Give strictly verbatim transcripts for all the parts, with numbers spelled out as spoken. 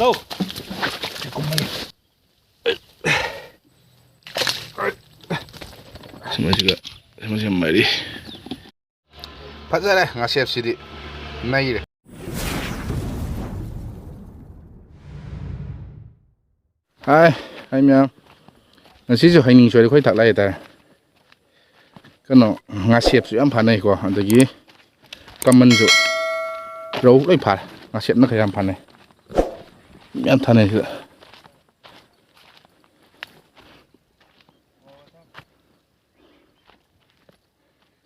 ꯇꯧ꯫ ꯁꯤꯃꯁꯤꯒ, ꯁꯤꯃꯁꯤꯒ ꯃꯔꯤ꯫ ꯐꯖꯔꯦ ꯉꯥꯁꯦꯞꯁꯤꯗꯤ, ꯅꯩꯔꯦ꯫ ꯍꯥꯏ, ꯍꯥꯏ ꯃꯌꯥꯝ, ꯉꯁꯤꯁꯨ ꯍꯩꯅꯤꯡ ꯁꯣꯏꯗ ꯑꯩꯈꯣꯏ ꯊꯥꯛ ꯂꯥꯛꯑꯦ ꯍꯥꯏꯇꯥꯔꯦ꯫ ꯀꯩꯅꯣ, ꯉꯥꯁꯦꯞꯁꯨ ꯌꯥꯝ ꯐꯥꯅꯩꯀꯣ, ꯑꯗꯒꯤ ꯀꯃꯟꯁꯨ, ꯔꯧ ꯂꯣꯏ ꯐꯥꯔꯦ꯫ ꯉꯥꯁꯦꯞꯅ ꯈꯔ ꯌꯥꯝ ꯐꯥꯅꯩ, ꯌꯥꯝ ꯊꯥꯅꯩ ꯁꯤꯗ꯫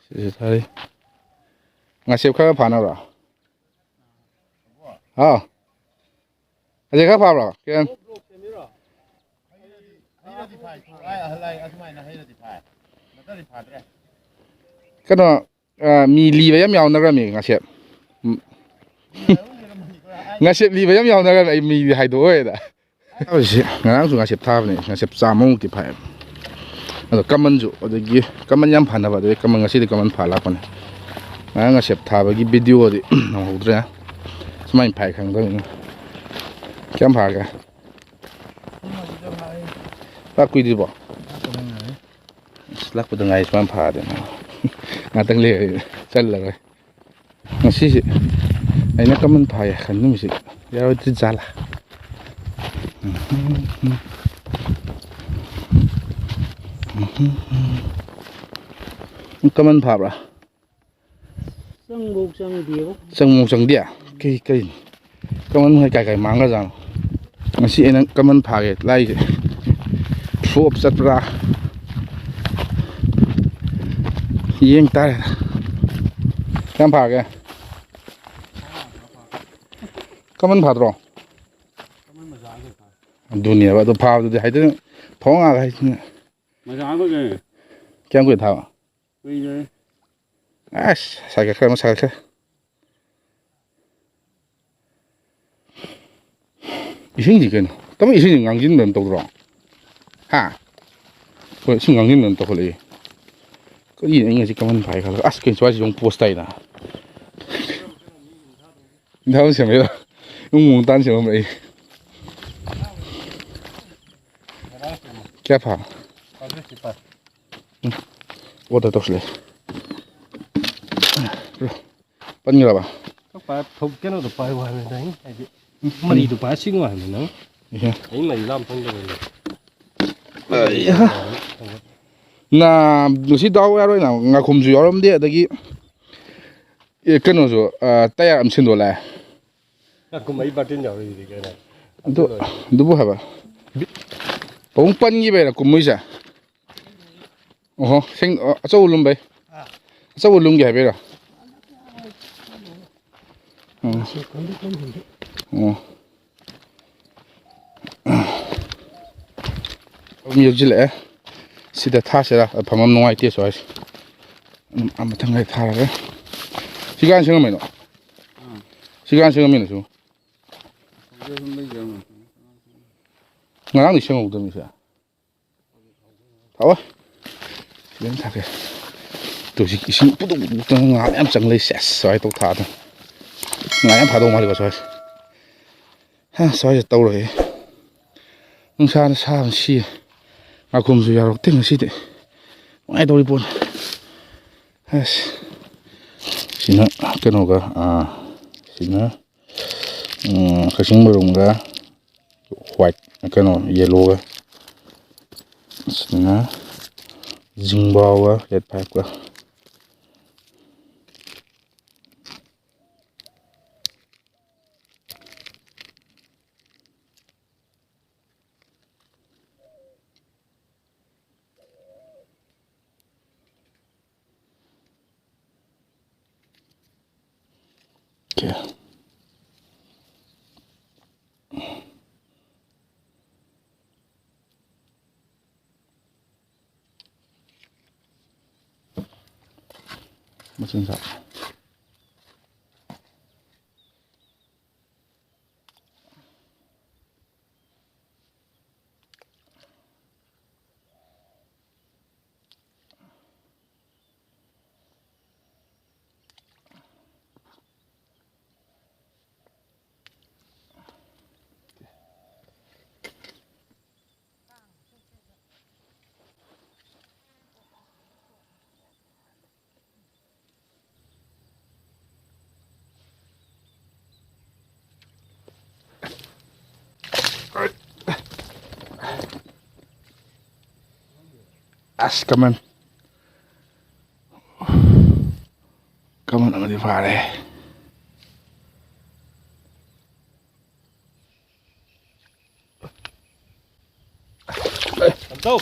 ꯁꯤꯁꯨ ꯊꯥꯔꯤ꯫ ꯉꯥꯁꯦꯞ ꯈꯔ ꯐꯥꯅꯕ꯭ꯔꯣ? ꯍꯥꯎ꯫ ꯑꯖꯦ ꯈꯔ ꯐꯥꯕ꯭ꯔꯣ? ꯀꯤꯔꯟ? ꯍꯩꯔꯗꯤ ꯐꯥꯏ꯫ ꯑꯍꯜ ꯍꯥꯏ ꯑꯗꯨꯃꯥꯏꯅ ꯍꯩꯔꯗꯤ ꯐꯥꯏ꯫ ꯅꯠꯇ꯭ꯔꯗꯤ ꯐꯥꯗ꯭ꯔꯦ꯫ ꯀꯩꯅꯣ, ꯑ, ꯃꯤ ꯂꯤꯕ ꯌꯥꯝ ꯌꯥꯎꯅꯈ꯭ꯔꯕꯅꯤ ꯉꯥꯁꯦꯞ꯫ ꯎꯝ꯫ ꯉꯥꯁꯦꯞ ꯂꯤꯕ ꯌꯥꯝ ꯌꯥꯎꯅꯈ꯭ꯔꯕꯅꯤ, ꯑꯩ ꯃꯤꯗꯤ ꯍꯥꯏꯗꯣꯛꯑꯣꯏꯗ꯫ ꯍꯧꯖꯤꯛꯁꯤ ꯉꯔꯥꯡꯁꯨ ꯉꯥꯁꯦꯞ ꯊꯥꯕꯅꯦ, ꯉꯥꯁꯦꯞ ꯆꯥꯝꯃꯃꯨꯛꯇꯤ ꯐꯥꯏ꯫ ꯑꯗꯣ ꯀꯃꯟꯁꯨ, ꯑꯗꯒꯤ ꯀꯃꯟ ꯌꯥꯝ ꯐꯥꯅꯕ, ꯑꯗꯨꯗꯩ ꯀꯃꯟ ꯉꯁꯤꯗꯤ ꯀꯃꯟ ꯐꯥ ꯂꯥꯛꯄꯅꯦ꯫ ꯉꯔꯥꯡ ꯉꯥꯁꯦꯞ ꯊꯥꯕꯒꯤ ꯚꯤꯗꯤꯑꯣꯗꯤ ꯅꯝꯍꯧꯗ꯭ꯔꯦ꯫ ꯁꯨꯃꯥꯏꯅ ꯐꯥꯏ ꯈꯪꯗꯕꯅꯤꯅ꯫ ꯀꯌꯥꯝ ꯐꯥꯒꯦ? ꯂꯥꯛ ꯀꯨꯏꯗ꯭ꯔꯤꯕꯣ? ꯑꯁ, ꯂꯥꯛꯄꯗ ꯉꯥꯏ ꯁꯨꯃꯥꯏꯅ ꯐꯥꯗꯅ꯫ ꯉꯥꯛꯇꯪ ꯂꯩꯔ ꯆꯜꯂꯔꯣꯏ꯫ ꯉꯁꯤꯁꯦ ꯑꯩꯅ ꯀꯃꯟ ꯐꯥꯏ ꯈꯟ ꯅꯨꯃꯤꯠꯁꯤ ꯌꯥꯔꯣꯏꯗ꯭ꯔꯤ ꯖꯥꯠꯂꯥ? ꯀꯃꯟ ꯐꯥꯕ꯭ꯔꯥ? ꯆꯪꯕꯧ ꯆꯪꯗꯦꯕ꯫ ꯆꯪꯕꯧ ꯆꯪꯗꯦ? ꯀꯩ, ꯀꯩꯅꯣ? ꯀꯃꯟ ꯍꯣꯏ ꯀꯥꯏ ꯀꯥꯏ ꯃꯥꯡꯈ꯭ꯔꯖꯥꯠꯅꯣ? ꯉꯁꯤ ꯑꯩꯅ ꯀꯃꯟ ꯐꯥꯒꯦ ꯂꯥꯛꯏꯁꯦ꯫ ꯐ꯭ꯂꯣꯞ ꯆꯠꯄ꯭ꯔꯥ? ꯌꯦꯡ ꯇꯥꯔꯦ꯫ ꯀꯌꯥꯝ ꯐꯥꯒꯦ? ꯀꯃꯟ ꯐꯥꯗ꯭ꯔꯣ? ꯑꯗꯨꯅꯦꯕ, ꯑꯗꯨ ꯐꯥꯕꯗꯨꯗꯤ ꯍꯥꯏꯗꯤ ꯐꯧ ꯉꯥꯒ ꯍꯥꯏꯁꯤꯅ꯫ ꯃꯆꯥ ꯑꯃꯈꯛ꯫ ꯀꯌꯥꯝ ꯀꯨꯏꯅ ꯊꯥꯕ? ꯀꯨꯏꯗ꯭ꯔꯤ꯫ ꯑꯁ, ꯁꯥꯒꯠꯈ꯭ꯔꯦ, ꯑꯃ ꯁꯥꯒꯠꯈ꯭ꯔꯦ꯫ ꯏꯁꯤꯡꯁꯤ ꯀꯩꯅꯣ? ꯀꯃꯥꯏ ꯏꯁꯤꯡꯁꯤ ꯉꯥꯡꯁꯤꯟꯕ ꯑꯃ ꯇꯧꯗ꯭ꯔꯣ? ꯍꯥ? ꯍꯣꯏ, ꯏꯁꯤꯡ ꯉꯥꯡꯁꯤꯟꯕ ꯑꯃ ꯇꯧꯈꯠꯂꯛꯏ꯫ ꯀꯔꯤꯅꯣ ꯑꯩ ꯉꯁꯤ ꯀꯃꯟ ꯐꯥꯏ ꯈꯜꯂꯒ? ꯑꯁ, ꯀꯩꯅꯣ ꯁ꯭ꯋꯥꯏꯁꯤ ꯑꯃꯨꯛ ꯄꯣꯁ ꯇꯥꯏꯅ꯫ ꯏꯟꯊꯥ ꯁꯦꯝꯃꯛꯏꯔꯣ? ꯏꯃꯨꯡ ꯃꯅꯨꯡ ꯇꯥꯟ ꯁꯦꯝꯃꯛꯏ꯫ ꯀꯌꯥ ꯐꯥ? ꯐꯥꯗ꯭ꯔꯤ, ꯁꯤ ꯐꯥ꯫ ꯎꯝ꯫ ꯑꯣꯗꯔ ꯇꯧꯁꯤꯜꯂꯦ꯫ ꯄꯟꯈ꯭ꯔꯕ? ꯀꯛꯄ ꯐꯧ-, ꯀꯩꯅꯣꯗꯣ ꯄꯥꯏꯌꯨ ꯍꯥꯏꯕꯅꯤꯗ ꯑꯩ, ꯍꯥꯏꯗꯤ ꯎꯝ꯫ ꯃꯔꯤꯗꯨ ꯄꯥꯏꯔ ꯆꯤꯡꯉꯨ ꯍꯥꯏꯕꯅꯤ ꯅꯪ꯫ ꯏꯍꯦ꯫ ꯑꯩ ꯃꯔꯤ ꯂꯥꯝ ꯐꯪꯗꯕꯩꯅꯦ꯫ ꯑꯩꯍꯥ꯫ ꯅꯥ, ꯉꯁꯤ ꯗꯥꯎ ꯌꯥꯔꯣꯏ ꯅꯥ, ꯉꯥꯈꯨꯝꯁꯨ ꯌꯥꯎꯔꯝꯗꯦ, ꯑꯗꯒꯤ, ꯑꯦ, ꯀꯩꯅꯣꯁꯨ, ꯑ, ꯇꯌꯥꯔ ꯑꯃ ꯁꯤꯟꯗꯣꯛ ꯂꯥꯛꯑꯦ꯫ ꯉꯥꯈꯨꯝ ꯑꯩ ꯕꯥꯔꯇꯤꯟ ꯌꯥꯎꯔꯤꯗꯨꯗꯤ ꯀꯩꯅꯣ꯫ ꯑꯗꯨ, ꯑꯗꯨꯕꯨ ꯍꯥꯏꯕ꯫ ꯄꯕꯨꯡ ꯄꯟꯈꯤꯕꯩꯔ ꯀꯨꯝꯃꯣꯏꯁꯦ? ꯑꯣꯍꯣ, ꯁꯦꯡ-, ꯑ, ꯑꯆꯧꯕ ꯂꯨꯝꯕꯩ? ꯑꯥ꯫ ꯑꯆꯧꯕ ꯂꯨꯝꯒꯦ ꯍꯥꯏꯕꯩꯔꯣ? ꯎꯝ꯫ ꯁꯤ ꯈꯪꯗꯦ, ꯈꯪꯗꯦ, ꯈꯪꯗꯦ꯫ ꯑꯣ꯫ ꯑꯗꯨꯝ ꯌꯧꯁꯤꯜꯂꯛꯑꯦ꯫ ꯁꯤꯗ ꯊꯥꯁꯤꯔꯥ? ꯐꯝꯐꯝ ꯅꯨꯡꯉꯥꯏꯇꯦ ꯁ꯭ꯋꯥꯏꯁꯦ꯫ ꯑꯗꯨꯝ ꯑꯥ ꯃꯊꯪ ꯀꯥꯏ ꯊꯥꯔꯒꯦ꯫ ꯁꯤ ꯀꯥꯟ ꯁꯦꯡꯉꯝꯃꯤꯅꯣ? ꯎꯝ꯫ ꯁꯤ ꯀꯥꯟ ꯁꯦꯡꯉꯝꯃꯤꯅꯣ ꯁꯤꯕꯨ? ꯍꯧꯖꯤꯛ ꯑꯗꯨꯝ ꯂꯩꯖꯔꯝꯃꯣ꯫ ꯉꯔꯥꯡꯗꯤ ꯁꯦꯡꯍꯧꯗꯕꯅꯤ ꯁꯦ꯫ ꯊꯥꯎꯋꯦ꯫ ꯁꯤꯗ ꯑꯗꯨꯝ ꯊꯥꯛꯀꯦ꯫ ꯇꯨ ꯍꯧꯖꯤꯛ ꯏꯁꯤꯡ ꯄꯨꯗꯨꯛ ꯄꯨꯗꯨꯛꯇꯅ ꯉꯥ ꯃꯌꯥꯝ ꯆꯪ ꯂꯩ꯫ ꯁꯦꯁ, ꯁ꯭ꯋꯥꯏ ꯇꯧ ꯊꯥꯗꯅ꯫ ꯉꯥ ꯌꯥꯝ ꯐꯥꯗꯧ ꯃꯥꯜꯂꯤꯀꯣ ꯁ꯭ꯋꯥꯏꯁꯦ꯫ ꯍꯥ, ꯁ꯭ꯋꯥꯏꯁꯦ ꯇꯧꯔꯣꯏꯍꯦ꯫ ꯅꯨꯡꯁꯥꯅ ꯁꯥꯕꯅ ꯁꯤ꯫ ꯉꯥꯈꯨꯝꯁꯨ ꯌꯥꯎꯔꯛꯇꯦ ꯉꯁꯤꯗꯤ꯫ ꯅꯨꯡꯉꯥꯏꯗꯧꯔꯤ ꯄꯣꯠꯅꯤ꯫ ꯑꯁ꯫ ꯁꯤꯅ ꯀꯩꯅꯣꯒ, ꯑꯥ, ꯁꯤꯅ, ꯎꯝ, ꯀꯛꯆꯤꯡ ꯃꯔꯨꯝꯒ white, ꯀꯩꯅꯣ, yellowꯒ꯫ ꯁꯤꯅ ꯖꯤꯡꯕꯥꯎꯒ red fiveꯀ꯫ Okay. ꯃꯆꯤꯟꯖꯥꯛ꯫ ꯑꯁ, ꯀꯃꯟ꯫ ꯀꯃꯟ ꯑꯃꯗꯤ ꯐꯥꯔꯦ꯫ ꯀꯝꯗꯧ?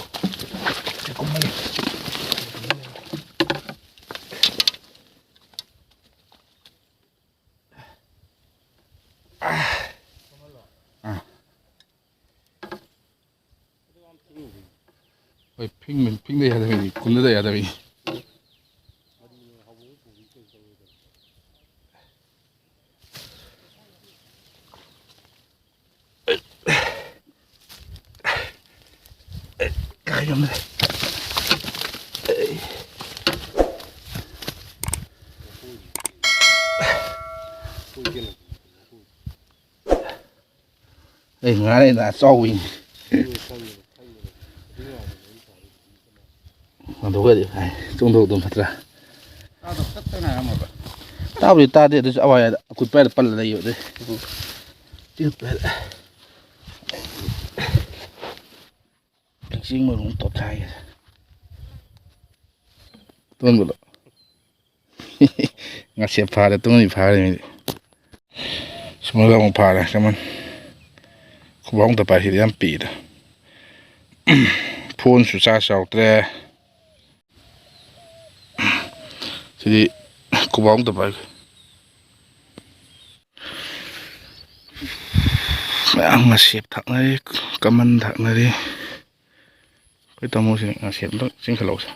ꯍꯣꯏ, ꯐꯤꯡꯕ-, ꯐꯤꯡꯗ ꯌꯥꯗꯕꯩꯅꯤ, ꯀꯨꯝꯗꯗ ꯌꯥꯗꯕꯩꯅꯤ꯫ ꯀꯥꯏ ꯉꯝꯗ꯭ꯔꯦ꯫ ꯑꯩ ꯉꯥꯔꯦꯗ ꯆꯥꯎꯋꯤꯅꯦ꯫ ꯑꯗꯨꯒꯗꯤ ꯍꯥꯏ, ꯆꯣꯡꯊꯣꯛ ꯑꯗꯨꯝ ꯐꯠꯇ꯭ꯔꯥ? ꯇꯥꯗꯕ ꯇꯠꯇ ꯉꯥꯏꯔꯝꯃꯕ? ꯇꯥꯕꯨꯗꯤ ꯇꯥꯗꯦ, ꯑꯗꯨꯁꯨ ꯑꯋꯥꯏ ꯑꯗ ꯑꯀꯨꯠꯄ ꯍꯥꯏꯗ ꯄꯜꯂ ꯂꯩꯕ ꯑꯗꯨꯏ꯫ ꯎꯝ꯫ ꯆꯤꯛꯄ ꯍꯥꯏꯗ꯫ ꯀꯛꯆꯤꯡ ꯃꯔꯨꯝ ꯇꯣꯠꯈꯥꯏꯒꯦ꯫ ꯇꯣꯟꯕꯗꯣ꯫ ꯉꯁꯤ ꯐꯥꯔꯦ, ꯇꯨꯡꯅꯤ ꯐꯥꯔꯦ ꯃꯤꯗꯤ꯫ ꯁꯨꯃꯥꯏꯅ ꯑꯃꯨꯛ ꯐꯥꯔꯦ, ꯀꯃꯟ꯫ ꯈꯨꯕꯥꯛ ꯑꯃꯨꯛꯇ ꯄꯥꯏ, ꯁꯤꯗꯤ ꯌꯥꯝ ꯄꯤꯛꯏꯗ꯫ ꯐꯣꯟꯁꯨ ꯆꯥꯔꯖ ꯌꯥꯎꯗ꯭ꯔꯦ꯫ ꯁꯤꯗꯤ ꯈꯨꯕꯥꯛ ꯑꯃꯨꯛꯇ ꯄꯥꯏ꯫ ꯃꯌꯥꯝ ꯉꯁꯦꯞ ꯊꯥꯛꯅꯔꯤ, ꯀꯃꯟ ꯊꯥꯛꯅꯔꯤ꯫ ꯑꯩꯈꯣꯏ ꯇꯥꯃꯣꯁꯤꯅ ꯉꯁꯦꯞ ꯑꯝꯇꯪ ꯆꯤꯡꯈꯠꯂꯛꯎꯁꯦ꯫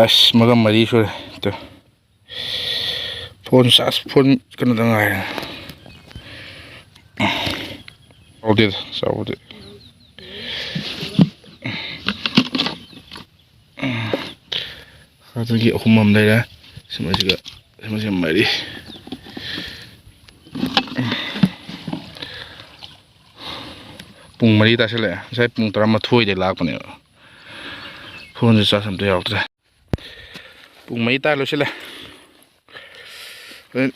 ꯑꯁ, ꯃꯔꯝ ꯃꯔꯤ ꯁꯨꯔꯦ꯫ ꯇꯨ꯫ ꯐꯣꯟ ꯆꯥꯔꯖ, ꯐꯣꯟ ꯀꯩꯅꯣꯗ ꯉꯥꯏꯔꯦ꯫ ꯆꯥꯎꯗꯦꯗ, ꯆꯥꯎꯕꯗꯤ꯫ ꯑꯗꯨꯒꯤ ꯑꯍꯨꯝ ꯑꯃ ꯂꯩꯔꯦ꯫ ꯁꯤꯃꯁꯤꯒ, ꯁꯤꯃꯁꯤꯒ ꯃꯔꯤ꯫ ꯄꯨꯡ ꯃꯔꯤ ꯇꯥꯁꯤꯜꯂꯛꯑꯦ꯫ ꯉꯁꯥꯏ ꯄꯨꯡ ꯇꯔꯥꯃꯥꯊꯣꯏꯗꯩ ꯂꯥꯛꯄꯅꯦꯕ꯫ ꯐꯣꯟꯁꯦ ꯆꯥꯔꯖ ꯑꯝꯇ ꯌꯥꯎꯗ꯭ꯔꯦ꯫ ꯄꯨꯡ ꯃꯔꯤ ꯇꯥ ꯂꯣꯏꯁꯤꯜꯂꯦ꯫ ꯍꯣꯔꯦꯟ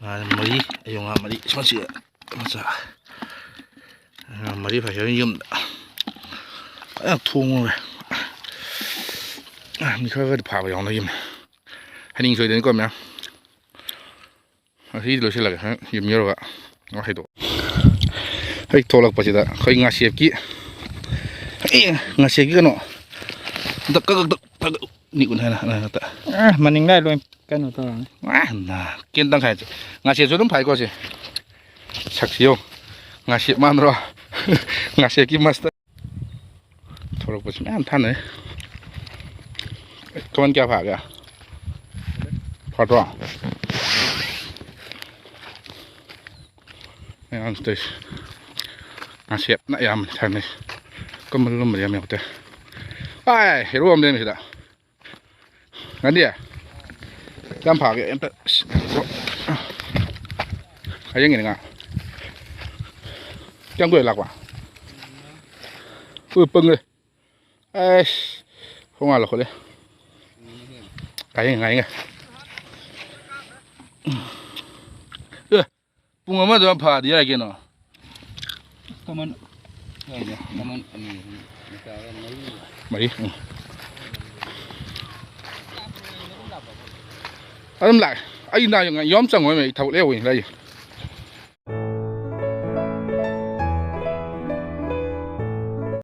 ꯉꯥ ꯃꯔꯤ ꯃꯔꯤ ꯃꯆꯥ ꯃꯆꯥ ꯃꯔꯤ ꯐꯥꯏ ꯌꯨꯝꯗ ꯐꯖꯅ ꯊꯣꯡꯉꯒ ꯃꯤ ꯈꯔ ꯈꯔꯗꯤ ꯐꯥꯕ ꯌꯥꯎꯅꯈꯤꯕꯅꯦ꯫ ꯍꯥꯏꯅꯤꯡ ꯁꯣꯏꯗꯅꯤꯀꯣ ꯃꯌꯥꯝ꯫ ꯉꯁꯤꯗꯤ ꯂꯣꯏꯁꯤꯜꯂꯒꯦ꯫ ꯍꯣꯔꯦꯟ ꯌꯨꯝ ꯌꯧꯔꯒ ꯑꯃꯨꯛ ꯍꯥꯏꯗꯣꯛ꯫ ꯍꯦꯛ ꯊꯣꯛꯂꯛꯄꯁꯤꯗ ꯑꯩꯈꯣꯏ ꯉꯥꯁꯦꯞꯀꯤ ꯑꯦ, ꯉꯥꯁꯦꯞꯀꯤ ꯀꯩꯅꯣ ꯑꯝꯇ ꯀꯛ ꯀꯛ ꯀꯛ ꯀꯛ ꯅꯤꯛꯎꯅꯦ ꯍꯥꯏꯅ ꯍꯥꯏꯅ ꯍꯦꯛꯇ꯫ ꯑꯦ, ꯃꯅꯤꯡ ꯂꯥꯏ ꯂꯣꯏ ꯀꯩꯅꯣ ꯇꯧꯔꯅꯤ꯫ ꯑ, ꯅ, ꯀꯦꯟ ꯇꯪꯈꯥꯏ꯫ ꯉꯥꯁꯦꯞꯁꯨ ꯑꯗꯨꯝ ꯐꯥꯏꯀꯣ ꯁꯤ꯫ ꯁꯛꯁꯤ ꯌꯦꯡꯉꯨ꯫ ꯉꯥꯁꯦꯞ ꯃꯥꯟꯗ꯭ꯔꯣ? ꯉꯥꯁꯦꯞꯀꯤ ꯃꯁꯇꯔ꯫ ꯊꯣꯔꯛꯄꯁꯤ ꯃꯌꯥꯝ ꯊꯥꯅꯩ꯫ ꯀꯃꯟ ꯀꯌꯥ ꯐꯥꯒꯦ? ꯐꯥꯗ꯭ꯔꯣ? ꯃꯌꯥꯝ ꯇꯧꯔꯤꯁꯦ꯫ ꯉꯥꯁꯦꯞꯅ ꯑꯌꯥꯝꯕ ꯊꯥꯅꯩ꯫ ꯀꯃꯟꯒꯨꯝꯕꯗꯤ ꯌꯥꯝ ꯌꯥꯎꯗꯦ꯫ ꯑꯥꯏ, ꯍꯦꯔꯣ ꯑꯃ ꯂꯩꯔꯝꯃꯤ ꯁꯤꯗ꯫ ꯉꯥꯟꯗꯤ? ꯀꯌꯥꯝ ꯐꯥꯒꯦ? ꯑꯝꯇ ꯍꯌꯦꯡꯒꯤꯅꯤ ꯉꯥ꯫ ꯀꯌꯥꯝ ꯀꯨꯏꯔꯦ ꯂꯥꯛꯄ? ꯎ, ꯄꯪꯉꯦ꯫ ꯑꯩꯁ, ꯈꯣꯡꯉꯥ ꯂꯧꯈꯠꯂꯦ꯫ ꯉꯥꯏꯌꯦ, ꯉꯥꯏꯌꯦ꯫ ꯑꯦ, ꯄꯨꯡ ꯑꯃꯗ ꯐꯥꯗꯤ ꯌꯥꯔꯦ ꯀꯩꯅꯣ꯫ ꯀꯃꯟ, ꯀꯩꯅꯣ, ꯀꯃꯟ ꯑꯅꯤ, ꯑꯍꯨꯝ, ꯃꯆꯥ ꯃꯔꯤ꯫ ꯃꯔꯤ, ꯎꯝ꯫ ꯑꯗꯨꯝ ꯂꯥꯛꯑꯦ꯫ ꯑꯩ ꯅꯥ ꯌꯥꯝ ꯆꯪꯉꯣꯏꯃꯦ, ꯑꯩ ꯊꯕꯛ ꯂꯩꯍꯧꯕꯩꯅꯤ ꯂꯥꯛꯏꯁꯦ꯫